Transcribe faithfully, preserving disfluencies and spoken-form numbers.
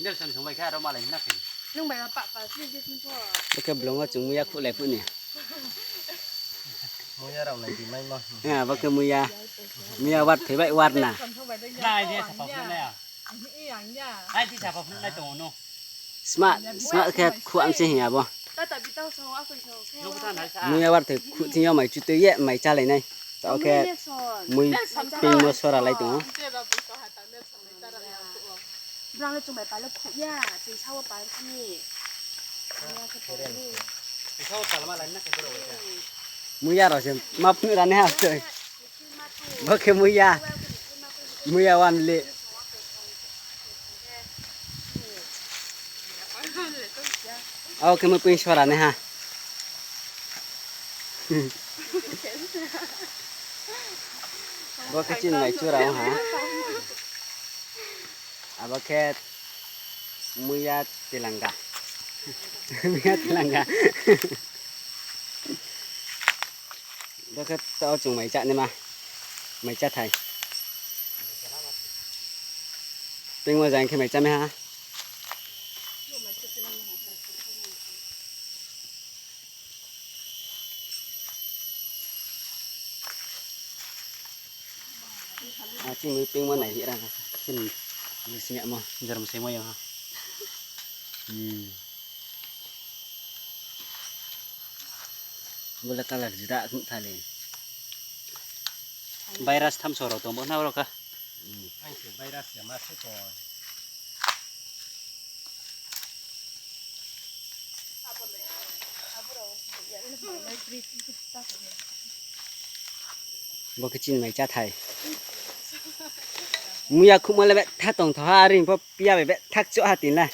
Nelson sung bai khe aro malai na khe. Nung bai ma pa pa si je sing pho. Bo khe blong wo chung muiya khuhlai phuh ni. Muiya rao nai di mai ma. Ha, bo khe muiya. Muiya warthoi bai warna. Nai di sapa phnuh nai ya. Nai di sapa phnuh nai tong no. Sma, sma khe khuam se hing ya bo. Muiya warthoi khuh thing yo mai chu tui ye mai chálai nai. Tao khe mui pingmo sora lai tong ou. Brang le chung bai pal le khuh ya, tui sa wo pal khe ni. Muiya rao se ma phnuh ra nai ha tui. Bo khe muiya. Muiya wam le. Abo khe mui ping sora nai ha. Bo khe chini mai chura ong ha. Abo khe muiya tilanga. Muiya tilanga. Bo khe tao chung mai chá naima. Mai chá thai. Pingmo jang khe mai chá mai ha. Aching ni pingmo nai hih ra. Chini singmo jorom singmo yang ha. Bo le colour juda khnuh tha le. Virus thamso rao tong bo na ro kha. Ang se virus ya ma se tong. Bo khe chini mai chá thai. Muiya khuhmo le betha tongthao ha, are pho pia bai betha kchoh ha tini le.